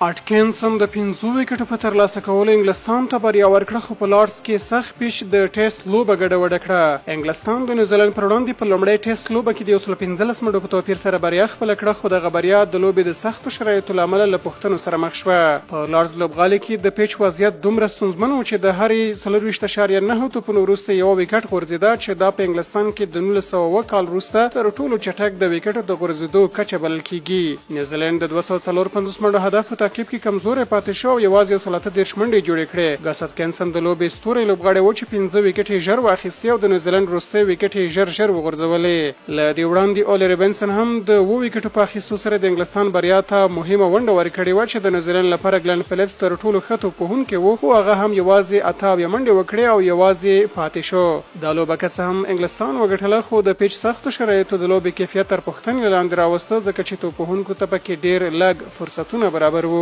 اټکینسن د پنځو ویکټو په ترلاسه کولو انګلستان ته بریا ورکړه، خو په لارډز کې سخت پیچ د ټیسټ لوبه ګډه وډه کړه. انګلستان د نیوزیلنډ پر وړاندې په لومړۍ ټیسټ لوبه کې د 115 منډو په توپیر سره بریا خپله کړه، خو دغه بریا د لوبې د سختو شرایطو له امله له پوښتنو سره مخ شوه. په لارډز لوبغالي کې د پیچ وضعیت دومره ستونزمن و چې د هرې 24.9 توپونو وروسته یوه ویکټ غورځېده، چې دا په انګلستان کې د 1907 کال وروسته تر ټولو چټک د ویکټو د غورځېدو کچه بلل کېږي. نیوزیلنډ د 254 منډو هدف په تعقیب کې کمزوری پاتې شو او یوازې 138 منډې یې جوړې کړې. ګس اتکینسن د لوبې ستوری لوبغاړی و چې پنځه ویکټې یې ژر واخیستې او د نیوزیلنډ وروستۍ ویکټې یې ژر ژر وغورځولې. له دې وړاندې اولي ربنسن هم د اووه ویکټو په اخیستو سره د انګلستان بریا ته مهمه ونډه ورکړې وه چې د نیوزیلنډ لپاره ګلن فلیپس تر ټولو ښه توپوهونکی و، خو هغه هم یوازې 78 منډې وکړې او یوازې پاتې شو. دا لوبه که څه هم انګلستان وګټله، خو د پیچ سختو شرایطو د لوبې کیفیت تر پوښتنې لاندې راوسته، ځکه چې توپوهونکو ته پکې ډېر لږ فرصتونه برابر وو.